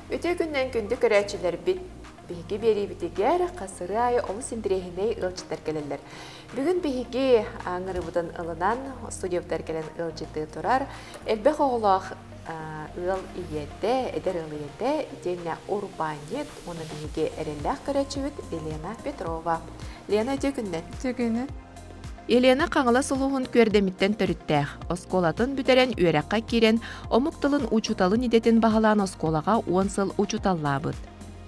Үтүө күннэн күндү көрөөччүлэрбит! Биһиги биэриибитигэр хас ырыа аайы олус интэриэһинэй ыалдьыттар кэлэллэр. Бүгүн биһиги ыҥырыыбытын ылынан студиябытыгар кэлэн ыалдьыттыы турар элбэх оҕолоох ыал ийэтэ, эдэр ыал ийэтэ, итиэннэ урбаанньыт уонна биһиги эрэллээх көрөөччүбүт Елена Петрова. Лена, үтүө күннэн! Үтүө күнү! Елена Хаҥалас улууһун Күөрдэмиттэн төрүттээх. Оскуолатын бүтэрэн үөрэххэ киирэн, омук тылын учууталын идэтин баһылаан оскуолаҕа 10 сыл учууталлаабыт.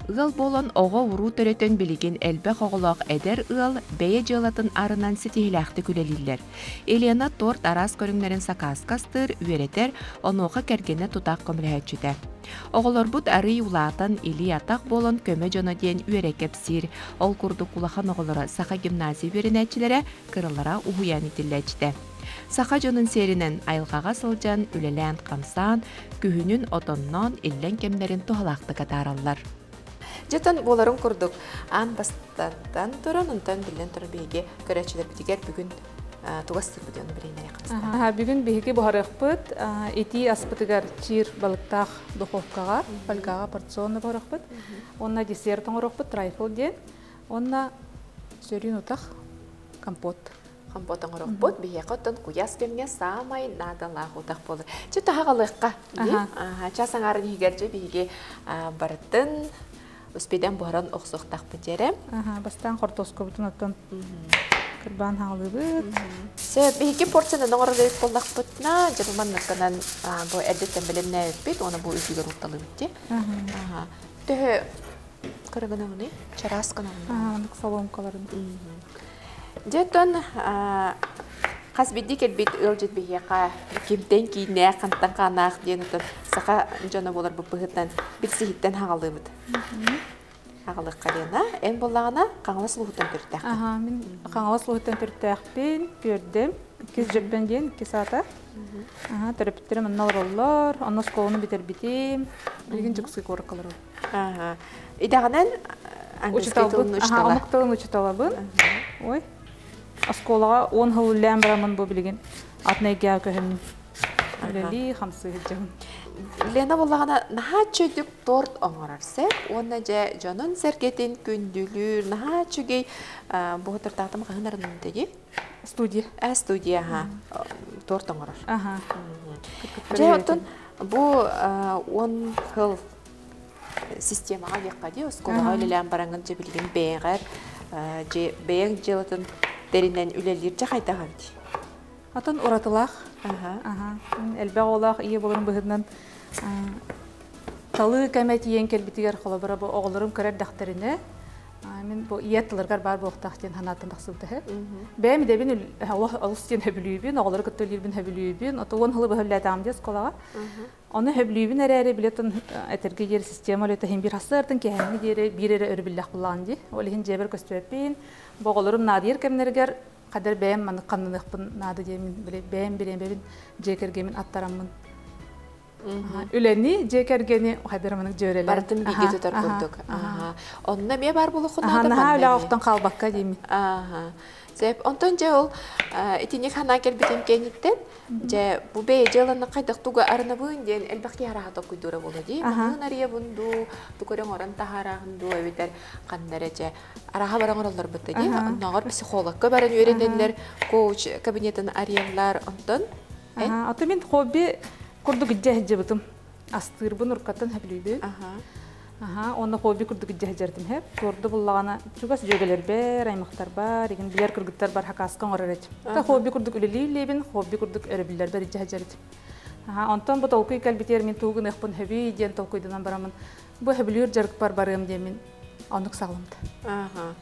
Ыал буолан оҕо-уруу төрөтөн билигин элбэх оҕолоох эдэр ыал бэйэ дьыалатын арынан ситиһилээхтик үлэлииллэр. Елена торт араас көрүҥнэрин сакааска астыыр, үөрэтэр, онуоха кэргэнэ тутаах көмөлөһөөччүтэ. Оҕолорбут арыый улаатан, илии-атах буолан көмө дьоно диэн үөрэ кэпсиир. Ол курдук улахан оҕолоро Саха гимназия үөрэнээччилэрэ, кыралара уһуйаан иитиллээччитэ. Саха дьонун сиэринэн айылҕаҕа сылдьан, үлэлээн-хамсаан, күһүнүн отонноон иллэҥ кэмнэрин туһалаахтык атаараллар. Дьэтэн буоларын курдук, аан бастатан туран, онтон биллэн турар биһиги көрөөччүлэрбитигэр бүгүн тугас сырбыт ону билиһиннэриэххэ. Бүгүн биһиги буһарыахпыт итии аспытыгар чиир балыктаах духовкаҕа, фольгаҕа порционно буһарыахпыт. Уонна десерт оҥоруохпут трайфл диэн. Уонна сөрүүн утах компот. Компот оҥоруохпут. Биһиэхэ оттон куйаас кэмҥэ саамай наадалаах утах буолар. Чэ таһаҕалыахха. Час аҥаарын иһигэр дьэ биһиги барытын успейдан буһаран охсуохтаахпыт дьэрэ. Бастаан хортуоскабытын оттон кырбаан хаалыыбыт. Сөп, биһиги порциянан оҥорор эбит буоллахпытына, дьэ бу манныкканан бу эрдэттэн бэлэмнээбиппит уонна бу үрдүгэр уурталыыбыт дии. Төһө кыра гынабыный? Чараас гынабын. Оннук соломкаларын. Дьэ, оттон хас биирдии кэлбит ыалдьыт биһиэхэ кимтэн кииннээх, хантан хааннаах диэн оттон саха дьоно буоларбыт быһыытынан билсиһиттэн хаҕалыыбыт. Хаҕалыахха Лена, эн буоллаҕына Хаҥалас улууһуттан төрүттээххин. Аха, мин Хаҥалас улууһуттан төрүттээхпин, Күөрдэм, иккис Дьөппөн диэн иккис аата. Аха, төрөппүттэрим онно олороллор, онно оскуоланы бүтэрбитим. Билигин Дьокуускай куоракка олоробун. Аха. Идэҕинэн английский тылын учуутала. Омук тылын учууталабын. Ой. Оскуолаҕа 10 сыл үлэлээн бараммын бу билигин атын эйгэҕэ көһөммүн. Үлэлии, хамсыы сылдьабын. Лена буоллаҕына наһаа үчүгэй торт оҥорор сөп уонна дьэ дьонун сэргэтин күндүлүүр наһаа үчүгэй бу тортаатым хаһан арынын дии Студия. Студия, аха. Торт оҥорор. Аха. Дьэ, оттон бу 10 сыл системаҕа диэххэ дии, оскуолаҕа үлэлээн бараҥҥын дьэ билигин бэйэҕэр дьэ бэйэҥ дьыалатын тэринэн үлэлиир дьэ хайдах эбит? Атын уратылаах. Аха. Элбэх оҕолоох ийэ буоларын быһыытынан талыы кэмэ тиийэн кэлбитигэр холобура бу оҕолорум кыра эрдэхтэринэ мин бу ийэ тылларгар баар буолуохтаах диэн санааттан тахсыбыта үһү. Бэйэм идэбин олус диэн сөбүлүүбүн, оҕолору кытта үлэлиирбин сөбүлүүбүн. Ото 10 сылы быһа үлэлээтэҕим дии оскуолаҕа. Ону сөбүлүүбүн эрээри билетон этэргэ диэри система үлэтэ иһин биир хасыартан киэһээҥҥи диэри биир эрэ өрөбүллээх буллаҕын дии. Ол иһин дьиэбэр көстүбэппин. Бу оҕолорум наадыйар кэмнэригэр хадэр бэйэм маннык ханнаныахпын наада диэмин били бэйэм бириэмэбин дьиэ кэргэммин аттараммын үлэни дьиэ кэргэни хайдах маннык дьүөрэлээн барытын бииргэ тутар курдук. Онно эмиэ баар буолуоххун наада. Наһаа үлэҕэ охтон хаалбакка диэмин. Сөп. Онтон дьэ ол итинник санаа кэлбитин кэнниттэн дьэ бу бэйэ дьыаланы хайдах тугу арынабын диэн элбэх киһи араһа толкуйдуура буолуо дии. Маһын арыйабын дуу, тугу эрэ оҥорон таһаараҕын дуу эбэтэр ханна эрэ дьэ араһа баран оҥороллорбут да дии. Оннооҕор психологка баран үөрэнэллэр, коуч кабинетын арыйаллар. Онтон Ото мин хобби курдук илдьэ сылдьыбытым. Астыырбын уруккаттан сөбүлүүбүн. Аха, уонна хобби курдук илдьэ сылдьардым һэп. Туорду буллаҕына чугас дьүөгэлэрбэр, аймахтарбар, игин билэр кыргыттарбар хакааска оҥорор этим. Та хобби курдук үлэлииллиибин, хобби курдук өрөбүллэрбэр илдьэ сылдьар этим. Аха, онтон бу толкуй кэлбитигэр мин тугу гыныахпын сөбүй диэн толкуйданан бараммын, бу сөбүлүүр дьарыкпар барыам диэммин оннук саҕаламмыта. Аха.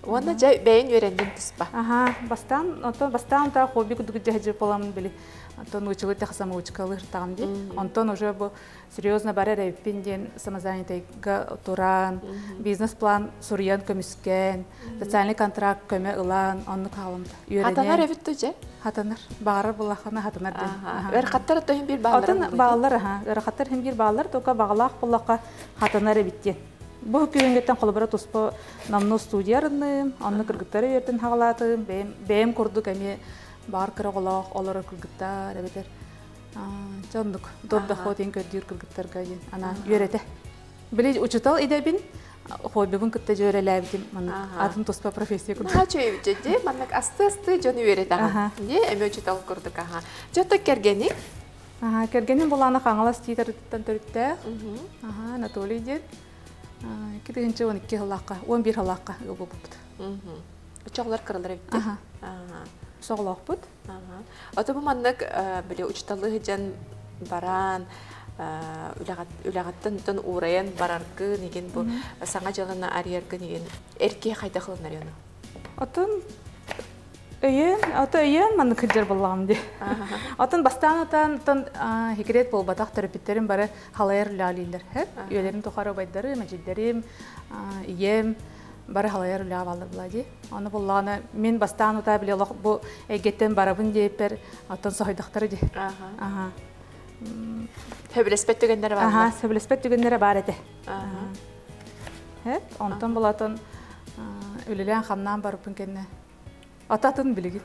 Уонна дьэ бэйэҥ үөрэннин туспа. Аха, бастаан, онтон бастаан та хобби курдук дьэһдьир буоламмын били, онтон научилы тех самоучкалыыртаҕым дии. Онтон уже бу серьезно бар эрэбиппин диэн самозанятыйга туран, бизнес-план суруйан көмүскээн, социальный контракт көмө ылан, оннук хаалым үөрэнэн. Хатанар эбит ту дьэ? Хатанар. Баҕарар буллаххына хатанар диэн. Ыарахаттар ото иһин биир бааллар. Атын бааллар, аха. Ыарахаттар иһин биир бааллар, только баҕалаах буллахха хатанар эбит диэн. Бу күһүҥҥүттэн холобура туспа номнуо студия арынным, онно кыргыттары үөрдэн хаҕалаатым, бэйэм, бэйэм курдук эмиэ баар кыра оҕолоох олорор кыргыттар эбэтэр дьэ оннук дор дохуот диэн көрдүүр кыргыттарга диэн анаан үөрэтэ. Били учутал идэбин хоббибын кытта дьүөрэлээбитим маннык атын туспа профессия курдук. Наһаа үчүгэй дии маннык асты-асты дьон үөрэтаҕын. Дии эми учутал курдук аха. Дьэ кэргэниҥ? Аха, кэргэним булаана Хаҥалас тиитэрыттан төрүттээх. Аха, Анатолий диэн. 2012 сыллаахха, 11 сыллаахха ыал буолбуппут. Очоҕолор кыралар эбит. Аха. Соҕолоохпут. Ото бу маннык били учуталлыы сылдьан баран үлэҕиттэн уурайан бараргын игин бу саҥа дьыаланы арыйаргын игин эр киһи хайдах ылынар ону? Отон өйөөн, ото өйөөн маннык кырдьар буоллаҕым дии. Отон бастаан отон отон хикирет буолбатах төрөппүттэрим бары халайар үлэлииллэр. Үйэлэрин тухары убайдарым, эдьиийдэрим, ийэм бары халайар үлэҕэ бааллар буолла дии. Ону буллаҕына мин бастаан утаа били олох бу эйгэттэн барабын диэппэр оттон соһуйдахтара дии. Аха. Сөбүлэспэт түгэннэрэ бааллар. Аха, сөбүлэспэт түгэннэрэ баар этэ. Аха. Онтон булатын үлэлээн-хамнаан барыппын кэннэ Ата атын билигин.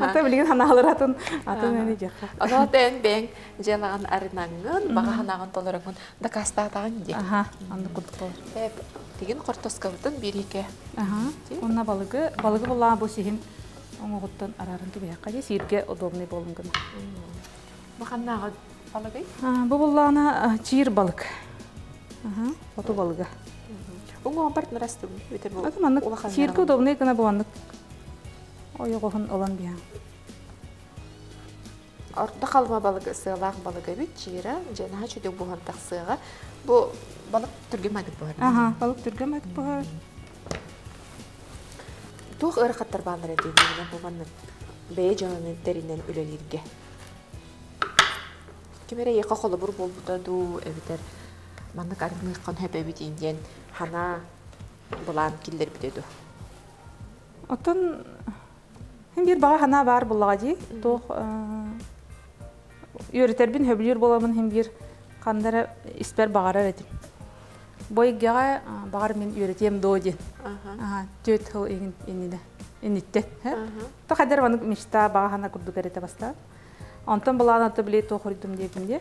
Ата билигин ханаалар атын атын эни диэххэ. Онон эн бэйэҥ дьыалаҕын арынаҥҥын, баҕа санааҕын толороҥҥун дакаастаатаҕыҥ дии. Аха, оннук курдук буолар. Эп, тигин хортоскабытын биирике. Аха. Онно балыгы, балыгы буллаҕа бу сиһин оҥоҕуттан арааран кэбиһэххэ дии, сииргэ удобный буолун гына. Бу ханнааҕы балыгый? Бу буллаҕына чиир балык. Аха, хоту балыга. Уҥуоҕун партнер астыбын. Бүтэр бу Аты маннык улахан сииргэ удобный гына бу маннык ойоҕоһун ылан биһэн. Орто халыма балык сыалаах балык эбит чиира дьэ наһаа чүдүк буһан тахсыаҕа. Бу балык түргэн майдык буһар. Аха, балык түргэн майдык буһар. Туох ыарахаттар бааллар эдиэннэринэн бу маннык бэйэ дьыаланы тэринэн үлэлииргэ? Ким эрэ эйиэхэ холобур буолбута дуу, эбэтэр маннык арыныаххын сөп эбит диэн санаа былаан киллэрбитэ дуу? Оттон биир баҕа санаа баар буоллаҕа дии. Туох үөрэтэрбин сөбүлүүр буоламмын иһин биир ханна эрэ испэр баҕарар этим. Бу эйгэҕэ баҕар мин үөрэтиэм дуо диэн. Түөрт сыл иннинэ инниттэн. То хайдар маннык мечта баҕа санаа курдук эрэтэ бастаан. Онтон былаан аты били туох хоруйдум диэбитим дии.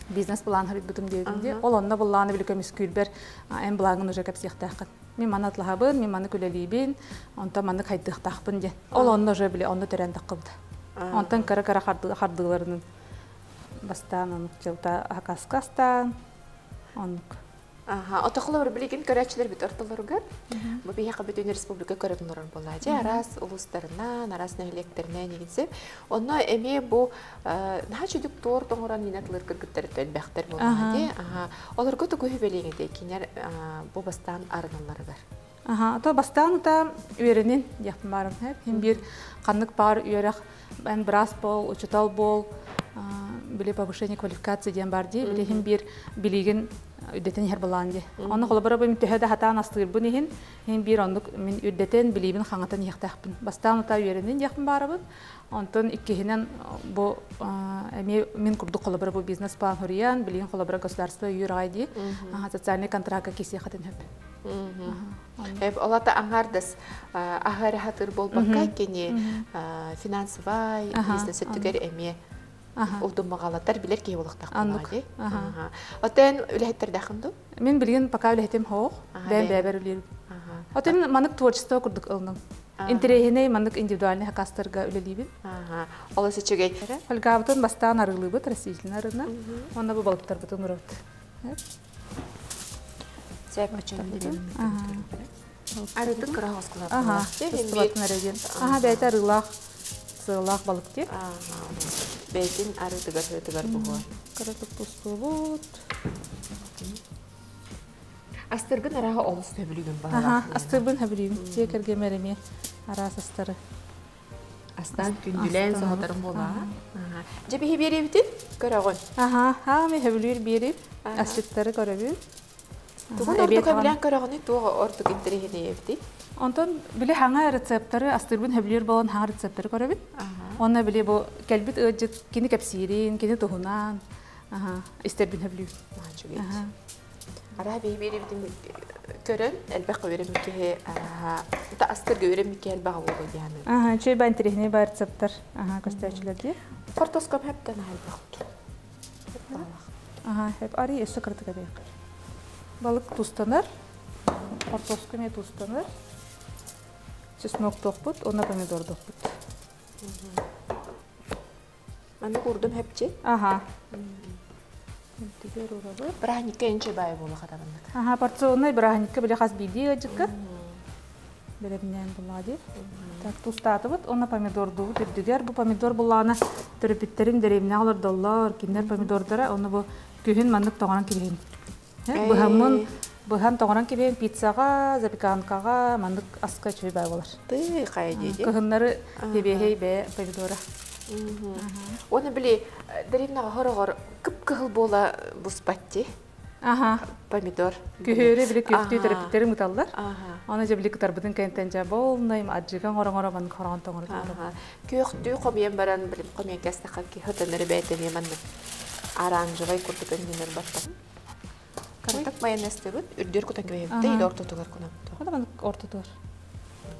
Бизнес-план хоруйбутум диэбитим дии. Ол онно былааны били көмүскүүрбэр эн былааҥҥын уже кэпсиэхтээххин. Мин маны атлаһабын, мин маны күлэлиибин, онтон маннык хайдыахтаахпын диэн. Ол онно уже били онно төрөөн таххыбыта. Онтон кыра-кыра хардыыларынан бастаан оннук дьылта акаска астаан оннук. Аха, отохлор билигин көрөөччүлэрбит ортолоругар бу биһиэхэ бүтүн республика көрөн олорор буолаачы араас улуустарынан, араас нэһилиэктэринэн игинсэ. Онно эмиэ бу наһаа чүдүк торт оҥорон иинэ тылыр кыргыттар элбэхтэр буоллаҕа дии. Аха, олорго тугу үһүбэлиэҥ этэй кинилэр бу бастаан арыналларыгар? Аха, ото бастаан ута үөрэнин диэхпин баарым. Хин биир ханнык баар үөрэх эн быраас буол, учутал буол, били повышение квалификации диэн бар дии. Били хин биир билигин үрдэтэн иһэр балаан дии. Онно холобура бу төһө да хатаан астыырбын иһин, хин биир оннук мин үрдэтэн билиибин хаҥатан иһиэхтээхпин. Бастаан ута үөрэнин диэхпин баарабын. Онтон иккиһинэн бу эмиэ мин курдук холобура бу бизнес-план хуруйан, билигин холобура государство өйүүр аҕай дии. Социальный контракка киирсиэххитин сөп. Олата аҥаардас аһары хатыр буолбакка кини финансовай бизнес өттүгэр эмиэ удумаҕалатар билэр киһи буолуохтаах буоллаҕа дии. Оттон үлэһиттэрдээххин дуу? Мин билигин пока үлэһитим хоох, бэйэм бэйэбэр үлэлиирим. Оттон маннык творчество курдук ылыным. Интэриэһинэй маннык индивидуальный хакастарга үлэлиибин. Олус үчүгэй. Фольгабытын бастаан арыылыыбыт, растительный арыына. Онно бу балыктарбытын урабыт. Арыытын кыра осколоох. Аха, бэйэтэ арыылаах, сыалаах балык диye. Бэйэтин арыытыгар сыатыгар буһуо. Кыратык тустуубут. Астыргын арааһа олус сөбүлүүгүн баҕалаах. Астырбын сөбүлүүбүн. Дьиэ кэргэммэр эмиэ араас астары. Астаан күндүлээн соһутарым буолаа. Дьэ биһи биэриэбитин көрөҕүн. Аха, хаамай сөбүлүүр биэриим. Асчыттары көрөбүн. Тугун ордук сөбүлээн көрөҕүнүй, туох ордук интэриэһинэйэбитий? Онтон били хаҥа рецепторы астыырбын сөбүлүүр буолан хаҥа рецепторы көрөбүн. Онно били бу кэлбит ыалдьыт кини кэпсиирин, кини туһунан истэрбин сөбүлүүр. Араа биһи биэрибитин көрөн элбэх үөрэммит киһи та астырга үөрэммит киһи элбэх буолуо дии саныыбын. Аха, үчүгэй ба интэриэһинэй ба рецептар аха көстөөчүлэр дии. Хортоском хэптэн элбэх. Аха, хеп ари өссө кыратык эбиэх. Балык тустанар, хортуоска эмиэ тустанар. Чеснок тохпут, уонна помидор тохпут. Маннык урдум хепчи. Аха. Бырааһынньыкка инче баай буола хатабыннык. Аха, порционный бырааһынньыкка били хас биирдии ыалдьыкка. Бэлэмнээн булаа дии. Так, тустаатыбыт, уонна помидордуубут үрдүгэр. Бу помидор буллаҕына төрөппүттэрим дэриэбинэҕэ олордоллор, кинилэр помидордара, онно бу күһүн маннык тоҥорон кэбиһин. Быһаммын быһан тоҥорон кэбиһин пиццаҕа, запеканкаҕа маннык аска үчүгэй баай буолар. Тыы хайа дии. Кыһыннары хебиэһэй бэйэ помидора. Уонна били дэриэбинэҕэ хороҕор кып-кыһыл буола буспатти. Аха. Помидор. Күһүөрү били күөхтүү төрөппүттэрим ыталлар. Аны дьэ били кытарбытын кэнтэн дьэ болнай аджига оҥоро-оҥоро маннык хороон тоҥоро тоҥоро. Күөхтүү хомуйан баран билим хомуйан кэстэххэ киһи бэйэтэ эмиэ маннык оранжевай курдук өҥнөнөр батта. Кыратык майонезтыбыт үрдүөр кутан кэбиһэбит или ортотугар кунапты. Хада маннык ортотугар.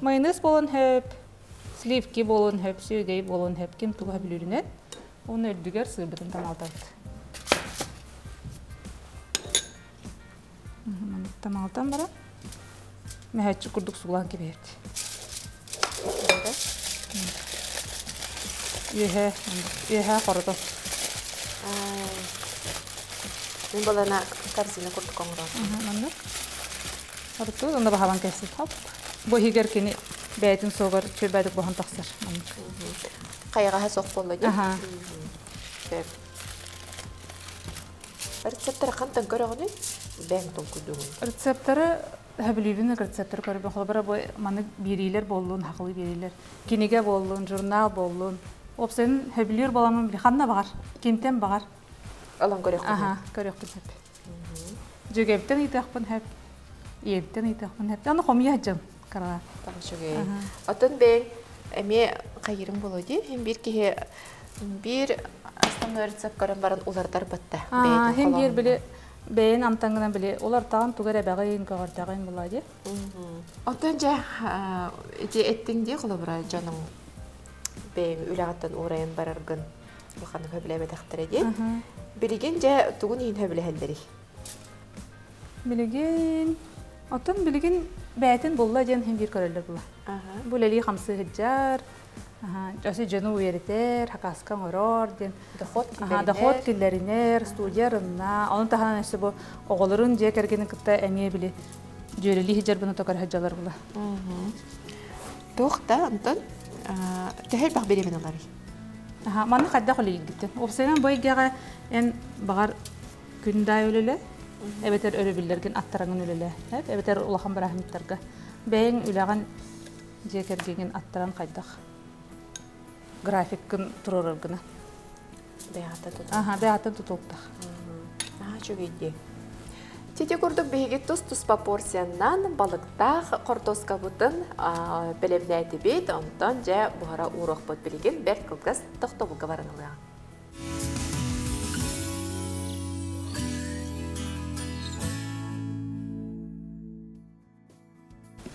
Майонез буолан хөп, сливки буолан хөп, сүөгэй буолан хөп, ким туга бүлүүрүнэн. Оны үрдүгэр сыырбытын тамалтабыт. Маннык тамалтан баран мөһөччү курдук суулаан кэбиһэбит. Үөһэ, үөһэ хорото. Мин балана корзина курдук оҥорор. Маннык. Хороту, онно баһалан кэсит. Хоп. Бу иһигэр кини бэйэтин суогар чүрбэдик боһон тахсар. Хайаҕаһа суох буолла дии. Сөп. Рецепттары хантан көрөҕүнүй? Бэйэҥ толкуйдуугун. Рецепттары хөбүлүүбүн рецепттары көрөбүн. Холобура бу маннык биэриилэр буоллун, хахылы биэриилэр. Кинигэ буоллун, журнал буоллун. Уопсайын хөбүлүүр буоламмын били ханна баҕар, кимтэн баҕар. Ылан көрүөхпүн. Аха, көрүөхпүн сөп. Дьүөгэбиттэн ыйытыахпын сөп. Ийэбиттэн ыйытыахпын сөп. Аны хомуйа сылдьам караҕа. Үчүгэй. Оттон бэйэҥ эмиэ хайыырыҥ буолуо дии. Хин биир киһи биир основной рецепт көрөн баран уларытар батта. Хин биир били бэйэн амтаҥынан били улартаҕын тугар эбэҕин, көҕөрдөҕүн буолуо дии. Оттон дьэ ити эттиҥ дии холобура дьонуҥ бэйэҥ үлэҕиттэн уурайан бараргын улаханнык сөбүлээбэтэхтэрэ диэн. Билигин дьэ тугун иһин сөбүлэһэллэрий? Билигин оттон билигин бэйэтин булла диэн хин биир көрөллөр була. Бу үлэлии хамсыы сылдьар, өсө дьону үөрэтэр, хакаска оҥорор диэн. Доход киллэринэр. Доход киллэринэр, студия арынна. Ону таһынан өссө бу оҕолорун дьиэ кэргэнин кытта эмиэ били дьүөрэлии сылдьарбын ото көрө сылдьаллар була. Туох да онтон төһө элбэх бириэмэни ыларый? Манна хайдах үлэлииргиттэн. Уопсайынан бу эйгэҕэ эн баҕар күн да үлэлэ, эбэтэр өрөбүллэргин аттараңын үлэлэ, эбэтэр улахан бырааһынньыктарга бэйэҥ үлэҕин дьиэ кэргэҥин аттаран хайдах графиккын туруораргына. Бэйэҕиттэн тутулуктаах. Аха, бэйэҕиттэн тутулуктаах. Наһаа үчүгэй дии. Тити курдук биһиги тус-туспа порцияннан балыктаах хортуоскабытын бэлэмнээтибит, онтон дьэ буһара ууруохпут билигин бэрт кылгас тохтобулга баран ылыаҕыҥ.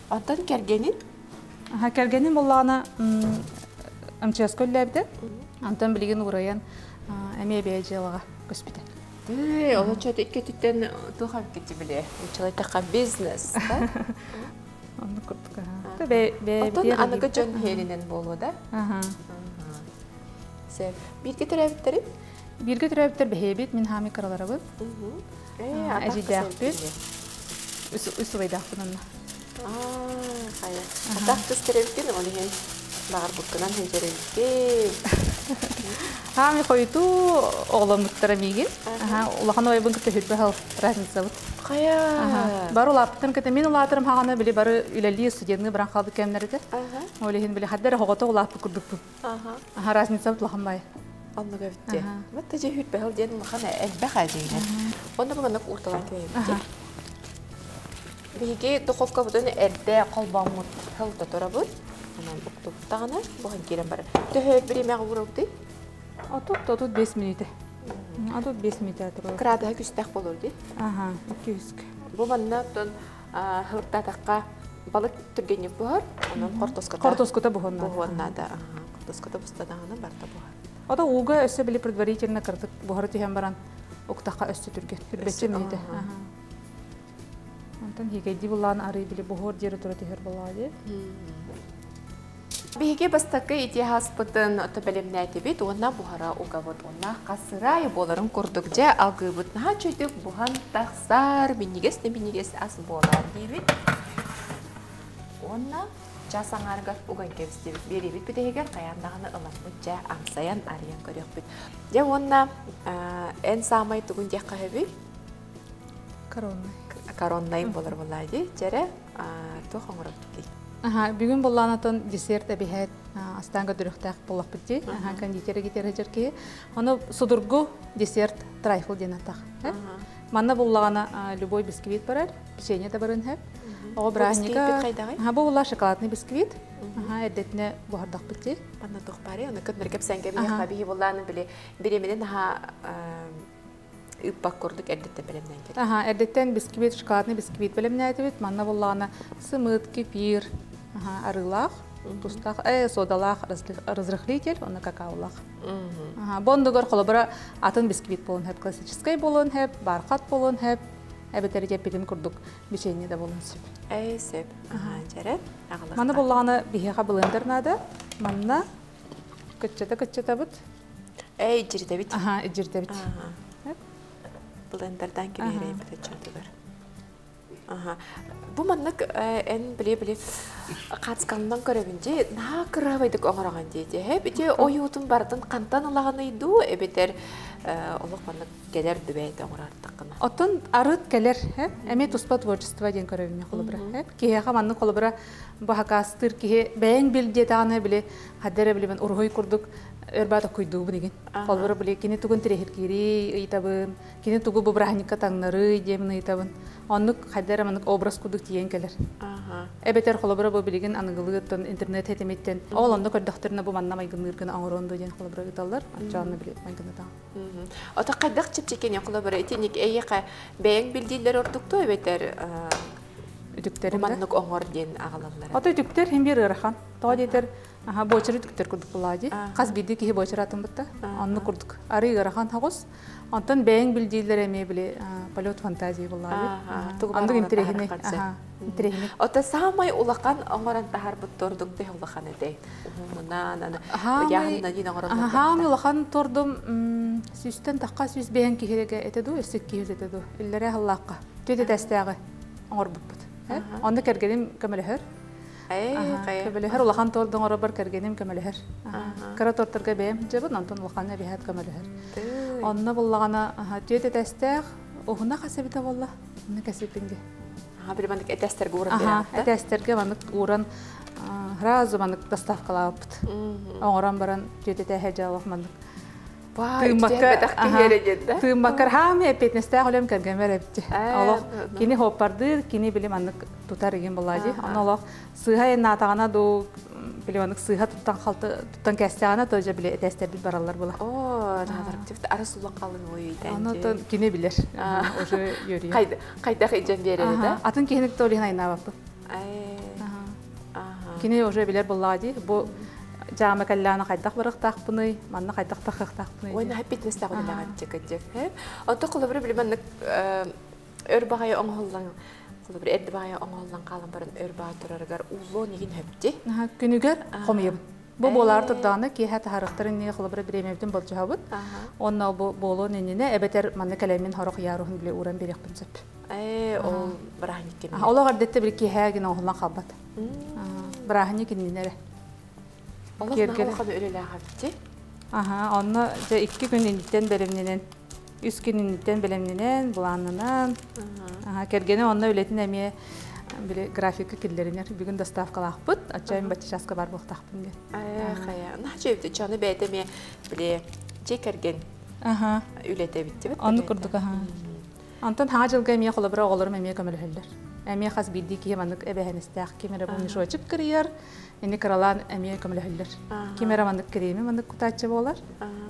Онтон кэргэнин? Аха, кэргэним буоллаҕына МЧС-ка үллээбитэ. Онтон билигин уурайан эмиэ бэйэ дьыалаҕа көспүтэ. Эй, ол чөт икки өттүттэн туох эбиккити биле? Училайтаха бизнес, да? Оннук курдук. Оттон аныгы дьон хиэринэн буолуо да? Сөп. Бииргэ төрөөбүттэрин? Бииргэ төрөөбүттэр бэһиэбит, мин хаамый кыраларабын. Эдьиийдээхпит. Үс убайдаахпын онно. Хайа. Атах кыс төрөөбүттүн, ол иһин баҕарбыккынан сылдьар эбиккин. Хаамый хойутуу оҕоломмуттара миигин. Улахан убайбын кытта хүрбэ сыл разницабыт. Хайа. Бары улааппытым кытта мин улаатарым хаҕана били бары үлэлии студенныы баран хаалбыт кэмнэр этэ. Ол иһин били хадда эрэ хоҕото улааппыт курдукпун. Разницабыт улахан бай. Оннук эбит. Батта же хүрбэһил диэн улахан элбэх әдьиинэ. Онно бу урталан кэбиһэбит. Биһиги духовкабытын эрдэ холбооммут хыл тоторобут. Онон уктубуттаҕына буһан киирэн барар. Төһө биримэҕэ уурабытый? 30-35 мүнүүтэ. 35 мүнүүтэ турар. Кыраадыһа күстээх болор дии. Аха, 200. Бу манна оттон хылыктаатахха балык түргэнник буһар, онон хортоскота. Хортоскота буһуон наада. Буһуон наада. Хортоскота бустадаҕына барта буһар. Ото ууга өссө били предварительно кырдык буһары түһэн баран Уктахха өссө түргэн. Үрбэччи миитэ. Онтон хигэйди булаан арый били буһуор диэри тура түһэр буоллаҕа дии. Биһиги бастакы итиһаспытын бэлэмнээтибит уонна буһара угабыт уонна хасырай буоларын курдук дьэ алгыыбыт наһаа чөйдүк буһан тахсар минньигэс да минньигэс ас буолар диибит уонна час аҥаарыгар уган кэбистибит биэриибит бүтэһигэр хайаан даҕаны ыламмыт дьэ амсайан арыйан көрүөхпүт дьэ уонна эн саамай тугун диэххэ сөбүй коронный короннайым буолар буоллаа дии дьэрэ туох оҥоробут Аха, бүгүн буллаанатын десерт эбиһэт астаан көрдөрүөхтээх буоллахпыт дии. Аха, кондитер гитер киһи. Ону судургу десерт трайфл диэн атах. Манна буллаҕына любой бисквит барар, печенье да барын хэп. Оҕо бразника. Аха, бу булла шоколадный бисквит. Аха, эрдэтине буһардахпыт дии. Манна туох баарый? Аны кытныр кэпсээн кэбиһиэххэ биһи буллааны били бириэминэн аха ыыппак курдук эрдэттэн бэлэмнээн кэлэр. Аха, эрдэттэн бисквит, шоколадный бисквит бэлэмнээтибит. Манна буллаҕына сымыт, кефир, аха, арыылаах, тустаах, содалаах разрыхлитель, онно какаолаах. Аха, бондугар холобура атын бисквит буолун хэп, классическай буолун хэп, бархат буолун хэп, эбэтэр эппитим курдук печенье да буолун сөп. Эй, сөп. Аха, дьэрэ. Манна буллаҕына биһиэхэ блендер наада. Манна кыччата-кыччатабыт. Эй, ижирдэбит. Аха, ижирдэбит. Блендердан кибиһэрейбит аччатыгар. Аха. Бу маннык эн били-били хацканнан көрөбүн дии, наһаа кыраабайдык оҥороҕун дии дии. Ити ойуутун барытын хантан ылаҕыный дуу, эбэтэр олох маннык кэлэр дүбэйте оҥорортаххына. Оттон арыт кэлэр, эмиэ туспа творчество диэн көрөбүн холобура. Киһиэхэ маннык холобура бу хакаастыыр киһи бэйэҥ бил диэтэҕинэ били хаддара билибин уруһуй курдук өрбаат оккуйдуубун игин. Холобура били кини тугун тирэһиргиирий ыйытабын, кини тугу бу бырааһынньыкка таҥнарый диэмин ыйытабын. Оннук хайдара маннык образ курдук тиийэн кэлэр. Эбэтэр холобура бу билигин аныгылыыттан интернет хэтимиттен ол онно көрдөхтөрүнэ бу манна майгынныыр гына оҥоруон дуу диэн холобура ыыталлар. Оччоонно били майгыннатаҕын. Ото хайдах чэпчэкини холобура итинник эйиэхэ бэйэҥ билдииллэр ордук дуо эбэтэр үтүктэрим маннык оҥор диэн аҕалаллара. Ото үтүктэр хим биир ыарахан. Тоҕо диэтэр аха буочары үтүктэр курдук булаа дии. Хас биирдии киһи буочары атын бытта. Оннук курдук. Арыы ыарахан хаҕус. Онтон бэйэҥ билдииллэр эмиэ били полет фантазии булаа дии. Оннук интэриэһинэй. Интэриэһинэй. Ото саамай улахан оҥорон таһаарбыт тордук төһө улахан этэй? Уһунунан, аны ыйааһынынан диин оҥорон Хаамай улахан тордум сүүстэн тахха 105 киһигэ этэ дуу, өссө 200 этэ дуу. Иллэрэ халлаахха. Түөтэ тэстээҕи оҥорбуппут. Онно кэргэним көмөлөһөр. Көмөлөһөр улахан торду оҥоробор кэргэним көмөлөһөр. Кыра тортарга бэйэм дьабын, онтон улахан эбиһээт көмөлөһөр. Онно буллаҕына түөтэ тэстээх уһуна хас эбитэ буолла? Онно кэсиппин дии. Били маннык этээстэргэ ууран биэрэҕит да? Этээстэргэ маннык ууран сразу маннык доставкалаабыппыт. Оҥорон баран түөтэ этээһэ дьалах маннык тыыммакка хаамы эппиэтинэстээх үлэм кэргэммэр эбитти. Олох кини хоппардыыр, кини били маннык тутар игин буолаа дии. Ону олох сыыһа наатаҕына дуу били маннык сыыһа туттан халты туттан кэстэҕинэ то же били этээстэрбит бараллар була. Оо, наадартыбыт арас улан қалын ойуйтан. Ону кини билэр. Уже үөрүйэх. Хайдах идьэн биэрэр да? Атын киһини толиһин айнаабаппын. Кини уже билэр буоллаҕа дии. Бу жаама кэллэҕинэ хайдах барыахтаахпыный, манна хайдах тахыахтаахпыный. Ой, наһаа фитнестээх үлэлэҕин чекэдьик. Онто холобура били маннык өр баҕайы оҥоһуллан холобура эрдэ баҕайы оҥоһуллан хаалан баран өр баҕа турарыгар ууллуон игин хөпти. Күнүгэр хомуйабын. Бу буолаар турдаҕына киэһэ таһаарыахтарын иннигэ холобура бириэмэбитин болдьоһобут. Онно бу буолуон иннинэ эбэтэр манна кэлэммин хорох яруһун били ууран биэриэхпин сөп. Ээ, ол бырааһынньык кэмигэр. Олох эрдэттэ били киэһэ гин оҥоһуллан хаалбат. Бырааһынньык иннинэ эрэ. Олох наһаа улахан үлэлээх эбит. Аха, онно дьэ 2 күн инниттэн бэлэмнэнэн, 3 күн инниттэн бэлэмнэнэн, былааннанан. Аха, кэргэним онно үлэтин эмиэ били графикка киллэринэр. Бүгүн доставкалаахпыт, аччайын бачча чааска бар буолтаахпын диэн. Ээ, хайа, наһаа үчүгэй чаны бэйэтэ эмиэ били дьиэ кэргэн үлэтэ эбит Оннук курдук аха. Онтон хаҥа дьылга эмиэ холобура оҕолорум эмиэ көмөлөһөллөр. Эмиэ хас биирдии киһи маннык эбээһинэстээх. Ким эрэ бу мешочек кырыйар, ини кыралаан эмиэ көмөлөһөллөр. Ким эрэ маннык креми маннык кутааччы буолар,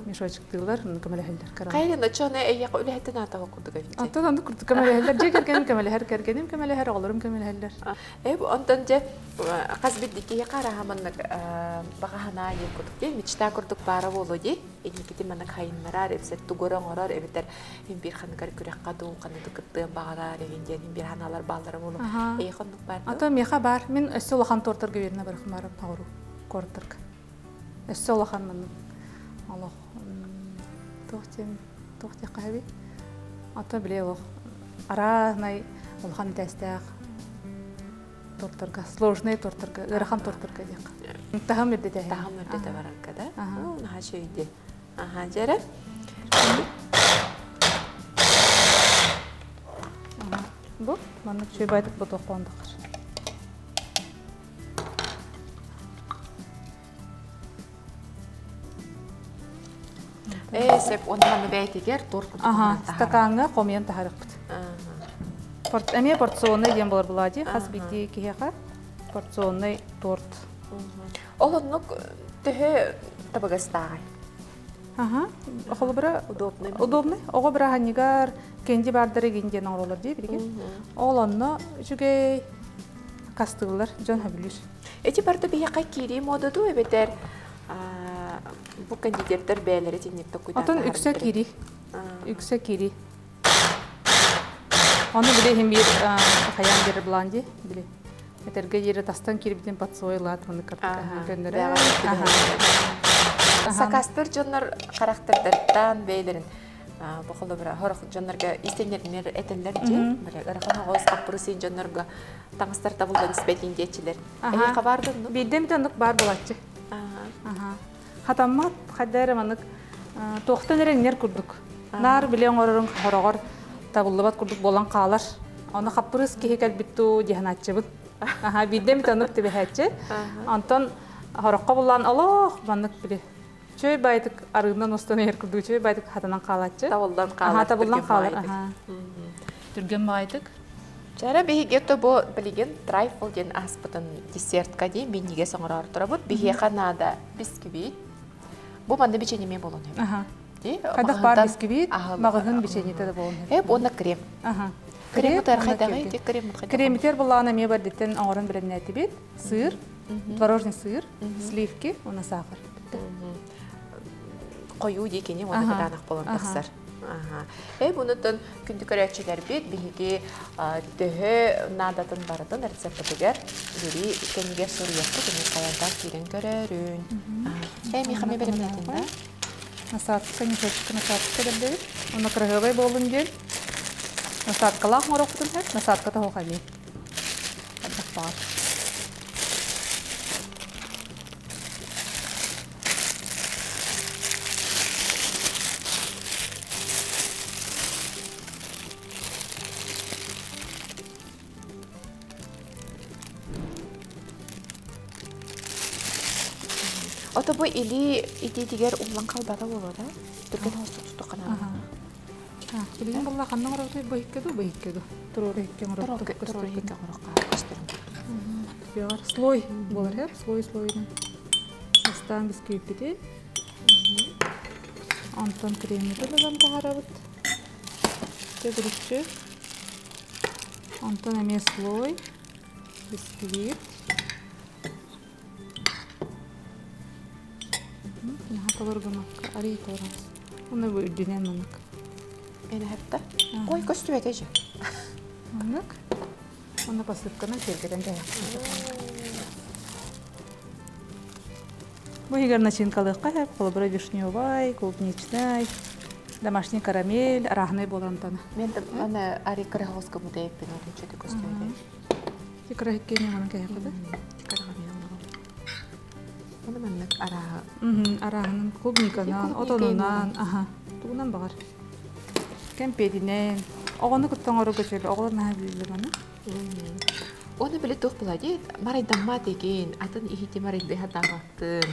мешочектыылар, онно көмөлөһөллөр кыралаан. Хайын оччоҕуна эйиэхэ үлэһиттэн аатаҕа курдук эбит. Онтон оннук курдук көмөлөһөллөр. Дьиэ кэргэним көмөлөһөр, кэргэним көмөлөһөр, оҕолорум көмөлөһөллөр. Онтон дьэ хас биирдии киһиэхэ арааһа маннык баҕа санаа диэн курдук дии, мечта курдук баара буолуо дии. Инникити маннык хайыннарар, эбэтэр тугу эрэ оҥорор, эбэтэр иһин биир ханыгар күрэххэ дуу, ханнык кыттыан баҕарар, иһин диэн иһин биир ханаалар бааллара буолуо. Эйиэхэ оннук баар дуо? Ато миэхэ баар. Мин өссө улахан тортарга үөрэнэ барахмарым оҕуру куораттарга. Өссө улахан маннык олох туох диэн туох диэххэ хэби? Ато били олох арааһынай улахан итээстээх тортарга, сложный тортарга, ыарахан тортарга диэххэ. Таһым үрдэтэ. Таһым үрдэтэ барарга да. Наһаа үчүгэй Аха, дьэрэ. Бу маннык үчүгэй байтык ботуохпондохор. Ээ, сеп, онно манна бэйэтигэр торт курдук Аха, стакаҥҥа хомуйан таһаарыахпыт. Эмиэ порционный диэн буолар буолаа дии, хас биирдии киһиэхэ порционный торт. Ол оннук төһө табыгастааҕый? Аха, холобура удобный. Удобный. Оҕо бырааһынньыгар кэнди баардары гин диэн оҥороллор дии билигин. Ол онно үчүгэй кастыыллар дьон хөбүлүүр. Эти барыта биһиэхэ киирии мода дуу эбэтэр бу кондитердэр бэйэлэрэ итинник токуйдаан Отон үксэ киирии. Үксэ киирии. Ону били иһин биир хайаан биэрэр былаан дии били. Этэргэ диэри тастан киирбитин подсвоилаат маны көннөрө. Сакастыр дьоннор харахтардарыттан бэйэлэрин бу холобура хорох дьоннорго истэннэринэр этэллэр дии. Били ырахан оҕус хаппырыс дьоннорго таҥастар табыллан испэтин диэччилэр. Эһиэхэ баар да оннук? Биирдэ эмит оннук баар буолааччы. Хатаммат хайда эрэ маннык туохтан эрэ иҥнэр курдук. Наар били оҥорорун хороҕор табыллыбат курдук буолан хаалар. Ону хаппырыыс киһи кэлбит дуу диэханааччыбын. Аха, биирдэ эмит оннук түбэһээччи. Онтон хороххо буллаан олох маннык били чөй байтык арыынан устан иһэр курдук чөй байтык хатанан хаалааччы. Табыллан хаалар. Табыллан хаалар. Түргэн баҕайытык. Чара биһиги то бу билигин трайфл диэн аспытын десертка дии минньигэс оҥороор турабыт. Биһиэхэ наада бисквит. Бу манна бичэниме болон Хайдах баар бисквит, маҕаһын бичэньитэ да болон. Эп уонна крем. Крем хайдаҕый? Крем Кремитер буллаҕына эмиэ бэрдиттэн оҥорон бэлэмнээтибит. Сыр, творожный сыр, сливки уонна сахар. Хойуу диэкини уонна кытаанах болон тахсар. Э бунутун күндү көрөөччүлэрбит биһиги төһө наадатын барытын рецептитигэр үөрүү кэмигэр суруйуохпут эмиэ хайандаах киирэн көрөөрүн. Э миэхэ эмиэ бэлэмнээтин да? Насадка, мешочка насадка дэрдэбит. Уонна кыраһыабай буоллун диэн насадкалаах оҥоруохпутун сөп, насадка тоһуох эмиэ. Хайдах баҕар. Ото бу илии итиитигэр уллан халбата буолуо да? Түргэн оҥостук туттуххана. Билигин буолла ханна оҥоробутуй бу иһиккэ дуу, бу иһиккэ дуу? Туруору иһиккэ оҥоробут. Туруору иһиккэ оҥорохха көстөрүн курдук. Слой буолар һэр, слой слойунан. Бастаан бисквиппитин. Онтон креммитин ылан таһаарабыт. Төгүрүччү. Онтон эмиэ слой, бисквит. Наһаа толору гымакка, арый толорабыз. Уну бу үрдүнэн маннык. Эне хатта. Ой, көстүбэтэ же. Маннык. Уну посыпканан киэргэтэн кэһэхпит. Бу иһигэр начинкалыахха сөп, холобура вишневай, клубничный, домашний карамель, арааһынай буолан тана. Мен аны ари кырыһаҕыска бутайыппын отунча көстүбэтэ. Ти кырыһыккене манан кэһэхпит. Оны маннык арааһы. Арааһынан клубниканан, отонунан, аха, тугунан баҕар. Кэмпиэтинэн. Оҕону кытта оҥорорго үчүгэй, оҕолор наһаа билэллэр маны. Оны били туох була дии, марайдаммат эгин, атын иһити марайды хатаабаттын,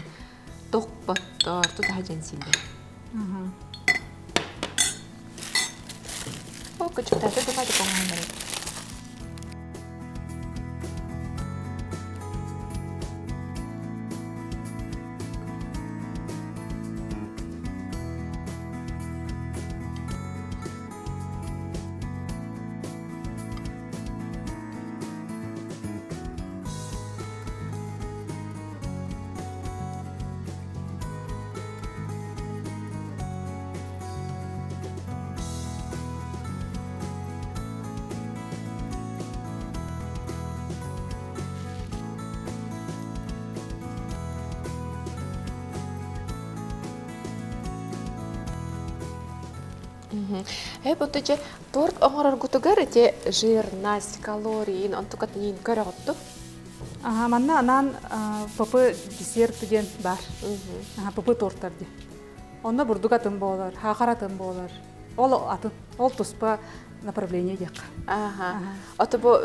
тохпоттор, тутаха дьэнсиллэр. О, кычыктааты думайды коңайнары. Бу же торт оҥороргутугар ити жирность, калорийын, онтукатын көрөҕүттүк? Аха, манна анаан ПП десерт диэн бар. Аха, ПП торттар диэн. Онно бурдук атын буолар, хаахар атын буолар. Ол атын, ол туспа направление диэххэ. Аха. Ото бу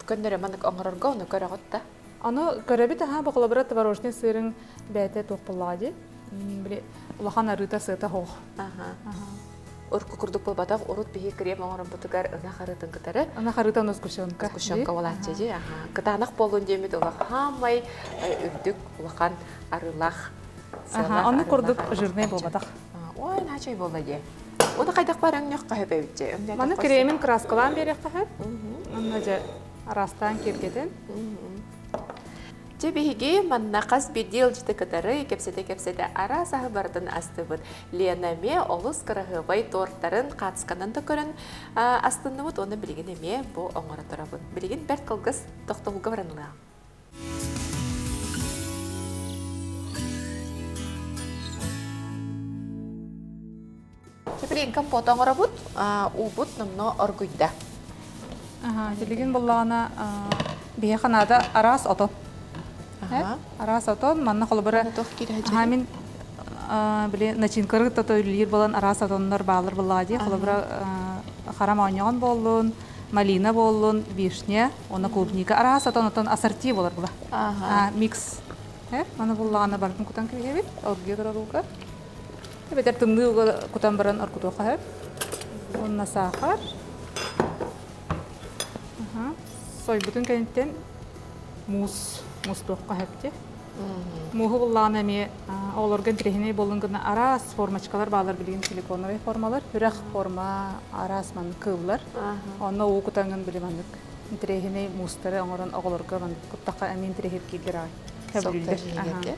көннөрө маннык оҥорорго ону көрөҕүт да? Аны көрөбүт аха, бу холобура творожный сырын бэйэтэ туох буоллаҕа дии. Били улахан арыыта сыата суох. Аха. Урукку курдук буолбатах, урут биһи крем оҥорорбутугар ынах арыытын кытары Ынах арыыта ону сгущенка. Сгущенка буолааччы дии. Аха. Кытаанах буоллун диэммит улахан үрдүк улахан арыылаах Аха, онну курдук жирный буолбатах. Ой, начай буолла дии. Оны хайдах бар өҥнөх көһөпөбүтче. Маны кремин краскалаан биэриэххэ сөп. Онно дьэ араастаан киэргэтэн. Дьэ биһиги манна хас биирдии ыалдьыты кытары кэпсэтэ-кэпсэтэ араас аһы барытын астыбыт. Лена эмиэ олус кыраһыабай тортарын хаацканан да көрөн астынныбыт уонна билигин эмиэ бу оҥоро турабыт. Билигин бэрт кылгас тохтобулга баран ылыаҕым. Теперь компот оҥоробут, уубут номно оргуйда. Билигин буллаҕына биһиэхэ наада араас отон. Араас отон, манна холобура мин били начинкары кытта үлэлиир буолан араас отоннор баалар буоллаҕа дии. Холобура хара моонньоҕон буоллун, малина буоллун, вишня, уонна клубника. Араас отон отон ассорти буолар була. Микс. Маны буллаҕына барытын кутан кэбиһэбит, оргуйа турар ууга. Эбэтэр тымныы ууга кутан баран оргутуохха сөп. Уонна саахар. Сойбутун кэнниттэн муус мустуохха сөп дии. Мууһу буллаҕына эмиэ оҕолорго интэриэһинэй буоллун гына араас формочкалар бааллар билигин силиконовай формалар, үрэх форма араас маннык кыыллар. Онно уу кутаҥҥын били маннык интэриэһинэй муустары оҥорон оҕолорго маннык куттахха эмиэ интэриэһиргииллэр аҕай. Сөбүлүүллэр.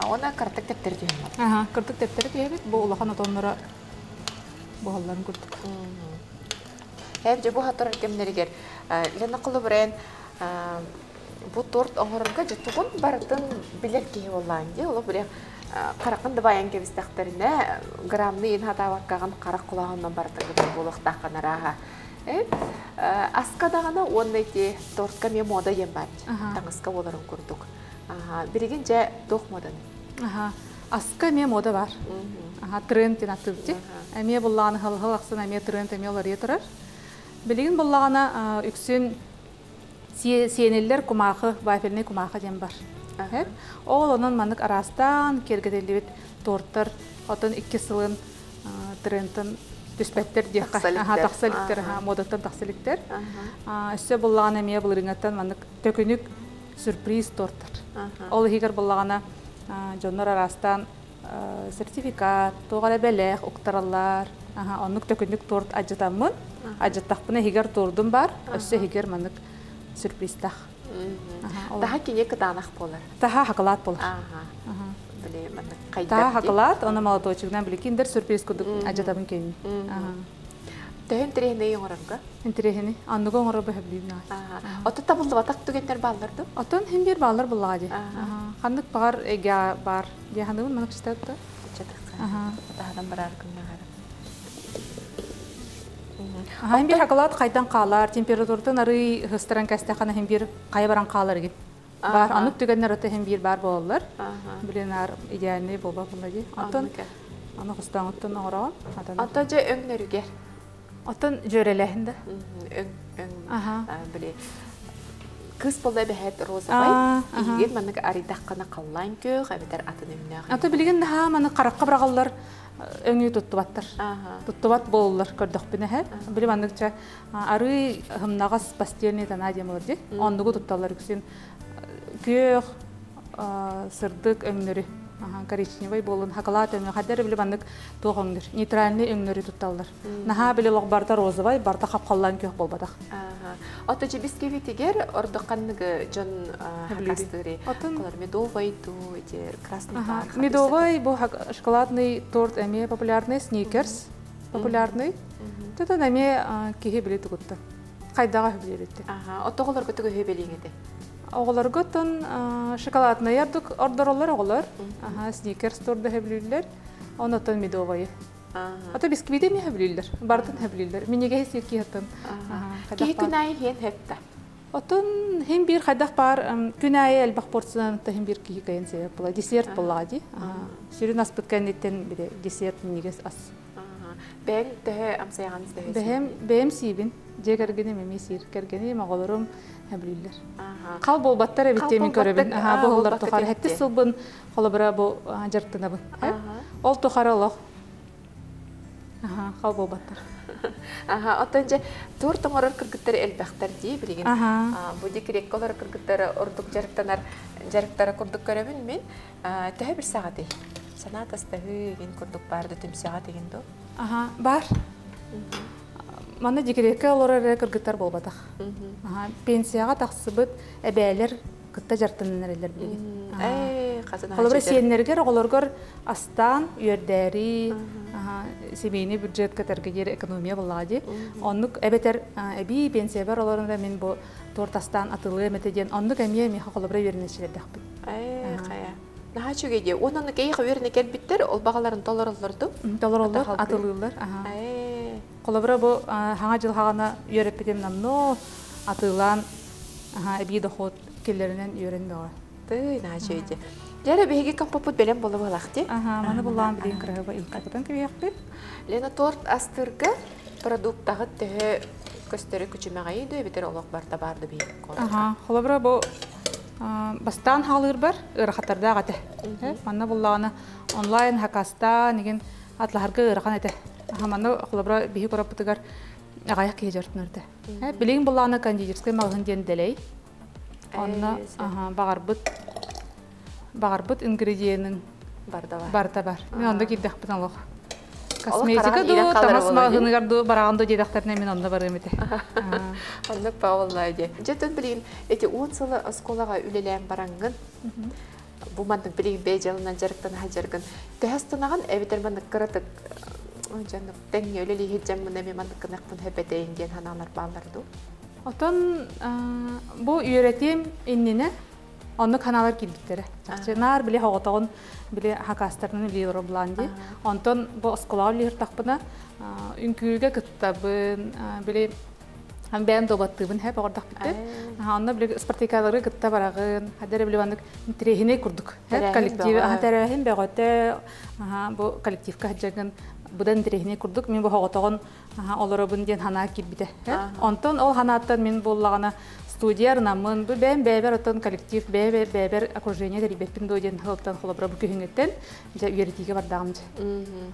Она кыртык тэптери түһэммит. Аха, кыртык тэптери түһэбит. Бу улахан отонноро буһалларын курдук. Эп дьэ бу хатар кэмнэригэр Лена Холобурен бу торт оҥорорго дьэ тугун барытын билэр киһи буоллаан дии. Олох били хараххын да баайан кэбистэхтэринэ граммны иин хатаабаккаҕын харах кулааҕынан барытын гынан буолуохтааххын арааһа. Аска даҕаны уонна ити тортка эмиэ мода диэн баар таҥаска буоларын курдук. Билигин дьэ туох моданы? Аска эмиэ мода бар. Тренд диэн аттыыбыт. Эмиэ буллаҕына хыл ахсын эмиэ тренд эмиэ уларыйа турар. Билигин буллаҕына үксүн сиэниллэр кумаахы, вафельный кумаахы диэн бар. Ол онон маннык араастаан киэргэтиллибит торттар отон икки сылын трендтэн түспэттэр диэххэ. Тахса иликтэр, модаттан тахса иликтэр. Өссө буллаҕына эмиэ былырыҥаттан маннык төкүнүк сюрприз торттар. Ол иһигэр буллаҕына дьоннор араастаан сертификат, туох эрэ бэлэх уктараллар. Оннук төкүнүк торт адьытаммын, адьыттахпына иһигэр тордум бар, өссө иһигэр маннык сюрпризтах. Таһа кини кытаанах буолар. Таһа хакалаат буолар. Таһа хакалаат, оны молоточегынан били киндер сюрприз курдук адьытабын кэйми. Төһө интэриэһинэй оҥорорго? Интэриэһинэй. Анныгы оҥорорго сөбүлүүбүн. Ото табыллыбатах түгэннэр бааллар дуу? Отон хин биир бааллар буллаҕа дии. Ханнык баҕар эгэ бар дии ханыбын маннык читатта. Таһынан барар күннэҕэр. Хин биир шоколад хайдан хаалар, температуратын арый хыстаран кэстэххэ хин биир хайа баран хаалар игин. Бар, аннык түгэннэр ото хин биир бар буолаллар. Билин ар идеальный буолба буолла дии. Онтон аны хостооҥуттан оҥороҕун. Онтон дьэ өҥнөрүгэр. Оттон дьүөрэлээһин да? Өҥ, өҥ, били кыыс буолла эбэһээт розовай, иһигин маннык арыйдаххына халлаан күөх эбэтэр атын өҥнөөх. Ата билигин наһаа маны харахха быраҕаллар өҥү туттубаттар. Туттубат буолаллар көрдөхпүнэ эһэ. Били манныкча арыы хымнаҕас постельный тона диэн болар дии. Оннугу тутталлар үксүн күөх сырдык өҥнөрү коричневый буолун хакалаат өҥө хаддар били маннык туох өҥнөр нейтральный өҥнөрү тутталлар. Наһаа били олох барыта розовай, барыта хапхаллаан күөх буолбатах. Ото бисквитигэр ордук ханныгы дьон хакастыыры? Колор медовый ту эти красный бархат. Медовый бу шоколадный торт эмиэ популярный, сникерс популярный. Тутан эмиэ киһи били тугутта. Хайдаҕа билиэбитти. Ото оҕолорго тугу билиҥ этэй? Оҕолорго оттон шоколаднай ордук ордороллор оҕолор. Аха, сникерс торду сөбүлүүллэр. Онотон медовайы. Ото бисквити эмиэ сөбүлүүллэр. Барытын сөбүлүүллэр. Минньигэһи сиир киһи Киһи күн аайы иһиэн сөп Отон хин биир хайдах баар күн аайы элбэх порциянан хин биир киһи кайын себеп була. Десерт буоллаҕа дии. Сүрүн аспыт кэнниттэн бile десерт минньигэс ас. Бэйэҥ төһө амсайаҕын төһө Бэйэм бэйэм сиибин. Дьиэ кэргэним эмиэ сиир. Кэргэним, оҕолорум сөбүлүүллэр. Хал буолбаттар эбит диэн мин көрөбүн. Аха, бу олор тухары хэттис сылбын холобура бу дьарыктанабын. Ол тухары олох Аха, хал буолбаттар. Аха, оттон дьэ торт оҥорор кыргыттар элбэхтэр дии билигин. Бу декреккэ олорор кыргыттар ордук дьарыктанар дьарыктара курдук көрөбүн мин. Төһө билсэҕитий? Санаа тастаһыы игин курдук баар да түмсэҕит игин дуу? Аха, бар. Манна декреккэ олорор эрэ кыргыттар буолбатах. Аха, пенсияҕа тахсыбыт эбээлэр кытта дьарыктанан эрэллэр билигин. Холобура, сиэннэригэр, оҕолоргор астаан үөрдээри, семейный бюджетка тергедиэр экономия буоллаҕа дии. Оннук эбэтэр эбии пенсиябар олорон эрэ мин бу торт астаан атылыам этэ диэн оннук эмиэ миэхэ холобура үөрэнээччилэрдээхпит. Хайа. Наһаа үчүгэй дии. Уонна оннук эйиэхэ үөрэнэ кэлбиттэр, ол баҕаларын толороллор дуу? Толороллор, атылыыллар. Холобура, бу хаҥа дьыл хаҕана үөрэппитим намно атыылаан эбии дохуот киллэринэн үөрэн бөҕө. Тый, наһаа үчүгэй дии. Дьэ, биһиги компоппут бэлэм буола буолаах дии. Аха, маны буллаан билигин кыраһыба илкатытан кэбиһиэхпит. Лена, торт астыырга продуктаҕыт төһө көстөрү күчүмэҕэйий дуу эбэтэр олох барыта баар да биһиги Аха, холобура бу бастаан хаалыырбар ыарахаттардаах этэ. Манна буллаҕына онлайн хакастаан игин атлаһарга ыарахан этэ. Аха, манна холобура биһи кураппытыгар аҕайах киһи дьарыктанар этэ. Билигин буллаҕына кондитерскай маҕаһыын диэн дэлэй. Онно баҕарбыт баҕарбыт ингредиенин барыта бар. Мин онно киирдэхпин олох. Косметика дуу, таҥас маҕаһыыныгар дуу бараҕын дуу диэтэхтэринэ мин онно барыам этэ. Оннук паоллаа дии. Дьэ, тон билигин эти 10 сылы оскуолаҕа үлэлээн бараҥҥын, бу маннык билигин бэйэ дьыаланан дьарыктана сылдьаргын төһө астынаҕын эбэтэр маннык кыратык дьоннук тэҥҥэ үлэлии сылдьаммын эмиэ маннык гыныахпын сөп этэйин диэн санаалар бааллар дуу? Отон бу үөрэтиим иннинэ оннук ханаалар киирбиттэрэ. Чахчы наар били хоҕотоҕун били хакастарынан үлэлии олоробулаан дии. Онтон бу оскуолаҕа үлэлиир үҥкүүгэ кыттабын, били бэйэм дуобаттыыбын хэп оҕордохпүттэн. Онно били спартакиадаларга кытта бараҕын, хадэр били маннык интэриэһинэй курдук. Коллектив тэрээһин бөҕөтө, бу коллективка сылдьагын быдан интэриэһинэй курдук. Мин бу хоҕотоҕун олоробун диэн санаа киирбитэ. Онтон ол санааттан мин буоллаҕына студия арынаммын, бу бэйэм бэйэбэр оттон коллектив бэйэ бэйэбэр окружение тэрийбэппин дуо диэн сылтан холобура бу күһүҥҥүттэн дьэ үөрэтиигэ бардаҕым дьэ.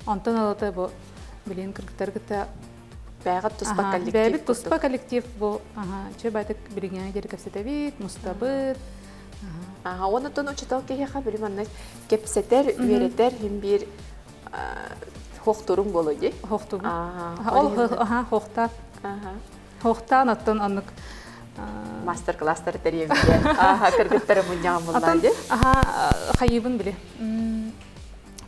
Онтон ылата бу билин кыргыттар кытта бэйэҕит туспа коллектив бэйэбит туспа коллектив бу чэ байтык билиҥҥэ диэри кэпсэтэбит, мустабыт. Аха, онтон учуутал киһиэхэ били манна кэпсэтэр, үөрэтэр хим биир Хохтуруҥ буолуо дии. Хохтубун. Ол аха хохтаан. Хохтаан оттон оннук мастер-класстар тэрийэбит Аха, кыргыттары мунньаҕын буллаан дии. Аха, хайыыбын били.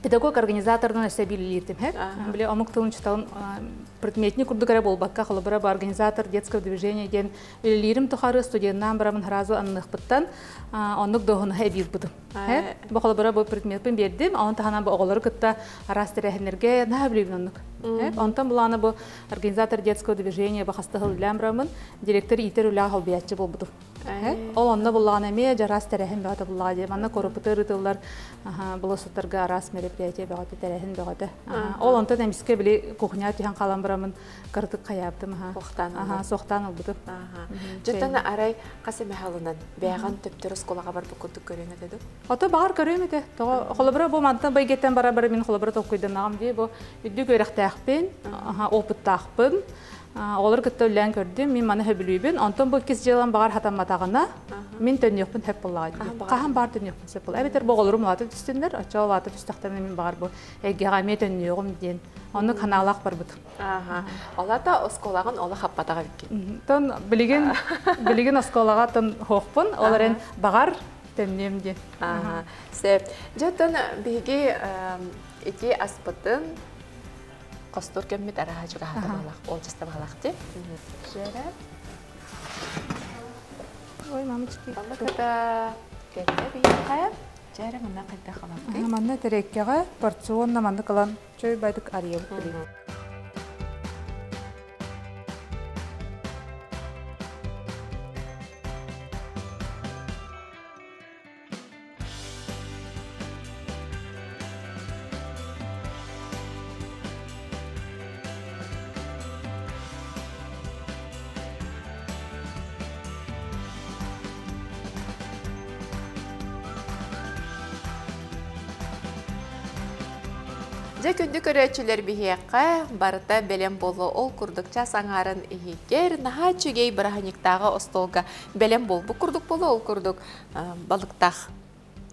Педагог организаторынан өссө билииртим хэ. Били омук тылын учуталын предметник курдук эрэ буолбакка, холобура бу организатор детского движения диэн үлэлиирим тухары студеннаан барамын сразу анныахпыттан оннук дуоһунаһа эбиирбытым. Бу холобура бу предметпин биэрдим, онон таһынан бу оҕолору кытта араас тэрээһиннэргэ наһаа билибин оннук. Онтон булаана бу организатор детского движения бу хаста сыл үлээн бараммын, директор иитэр үлэҕэ холбуйааччы буолбутум. Ол онно буллаҕына эмиэ дьараас тэрээһин бөҕөтө буллаҕа дии. Манна корупута ырытыллар болосуттарга араас мероприятие бөҕөтө, тэрээһин бөҕөтө. Ол онтон эмискэ били кухня түһэн хаалан бараммын кыратык хайаабытым. Суохтаан Суохтаан ылбытым. Дьоттон арай хас эмэ халынан бэйэҕин төптөр оскуолаҕа барбыт курдук көрүөҥ этэ дуу? Ото баҕар көрүөм этэ. Тоҕо холобура бу мантан байгеттен бара бара мин холобура толкуйданаҕым дии бу үрдүк үөрэхтээхпин, опыттаахпын. Оҕолор кытта үлэлээн көрдүм, мин маны сөбүлүүбүн. Онтон бу иккис дьыалам баҕар хатамматаҕына, мин төннүөхпүн сөп буоллаҕа дии. Хаһан баар төннүөхпүн сөп буолла. Эбэтэр бу оҕолорум улаата түстүннэр, оччоҕо улаата түстэхтэринэ мин баҕар бу эйгэҕэ эмиэ төннүөҕүм диэн. Оннук ханаалаах барбытым. Олата оскуолаҕын олох хаппатах эбиккин. Тон билигин билигин оскуолаҕа тон хоохпун, ол эрэн баҕар төннүөм диэн. Сөп. Дьэ оттон биһиги ити аспытын хостуур кэммит араһа чугаһата баҕалаах, уолдьаста баҕалаах дии. Ой, мамочки. Балыката кэллэ биһиэхэ. Дьэ, манна хайдах халаппый? Манна тэрэккэҕэ порционно маннык ылан чөй байдык арыйабыт билигин. Дьэ күндү көрөөччүлэр биһиэхэ барыта бэлэм буолуо. Ол курдук час аҥаарын иһигэр наһаа үчүгэй бырааһынньыктааҕы остуолга бэлэм буолбут курдук буолуо. Ол курдук балыктаах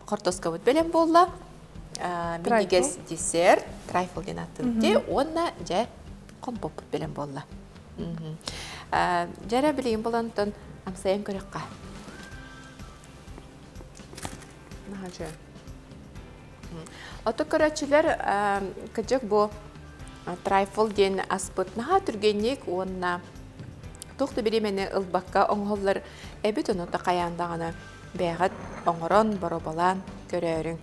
хортуоскабыт бэлэм буолла. Минньигэс десерт, трайфл диэн ааттыыр уонна дьэ компоппут бэлэм буолла. Дьэ эрэ билигин булантан амсайан көрөххө. Наһаа үчүгэй. Ото көрөөччүлэр кыдьык бу трайфл диэн аспыт наһаа түргэнник уонна туох да бириэмэни ылбакка оҥоһуллар эбит ону да хайаан даҕаны бэйэҕит оҥорон боруобалаан көрөөрүҥ.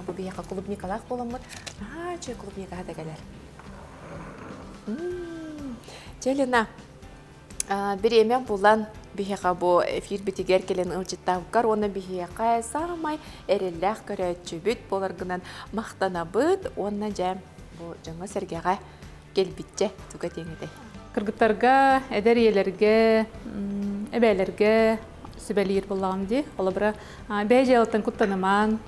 Бу биһиэхэ клубникалаах буоламмыт наһаа үчүгэй клубника да кэлэр. Дьэ, Лена, бириэмэ булан биһиэхэ бу эфирбитигэр кэлэн ыалдьыттаабыккар уонна биһиэхэ саамай эрэллээх көрөөччүбүт буоларгынан махтанабыт уонна дьэ бу дьоҥҥо-сэргэҕэ кэлбиччэ туга этиэҥ этэй? Кыргыттарга, эдэр ийэлэргэ, эбээлэргэ сүбэлиир буоллаҕым дии. Холобура, бэйэ дьыалаттан куттанымаан,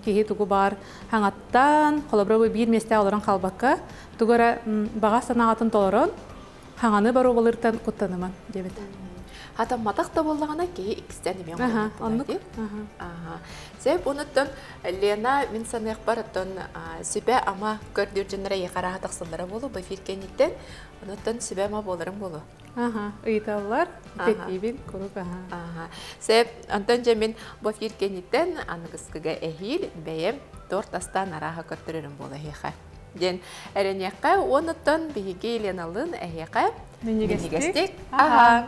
киһи тугу баар хаҥаттан, холобура, бу биир миэстэҕэ олорон хаалбакка, тугу эрэ баҕа санаатын толорон, хаҥаны боруобалыыртан куттаныман диэбит. Хатамматах да буоллаҕына киһи иккистээн эмиэ оннук. Сөп, онуттан Лена мин саныахпар оттон сүбэ-ама көрдүүр дьоннор эйиэхэ арааһа тахсаллара буолуо бу эфир кэнниттэн. Онуттан сүбэ-ама буоларым буолуо. Аха, ыйыталлар, кэтиибин куруук аха. Аха. Сөп, онтон дьэ мин бу эфир кэнниттэн аныгыскыга эһиил бэйэм торт астаан арааһа көрдөрөрүм буолуо эһиэхэ. Диэн эрэниэххэ, онуттан биһиги Леналыын эһиэхэ минньигэстик аһаан.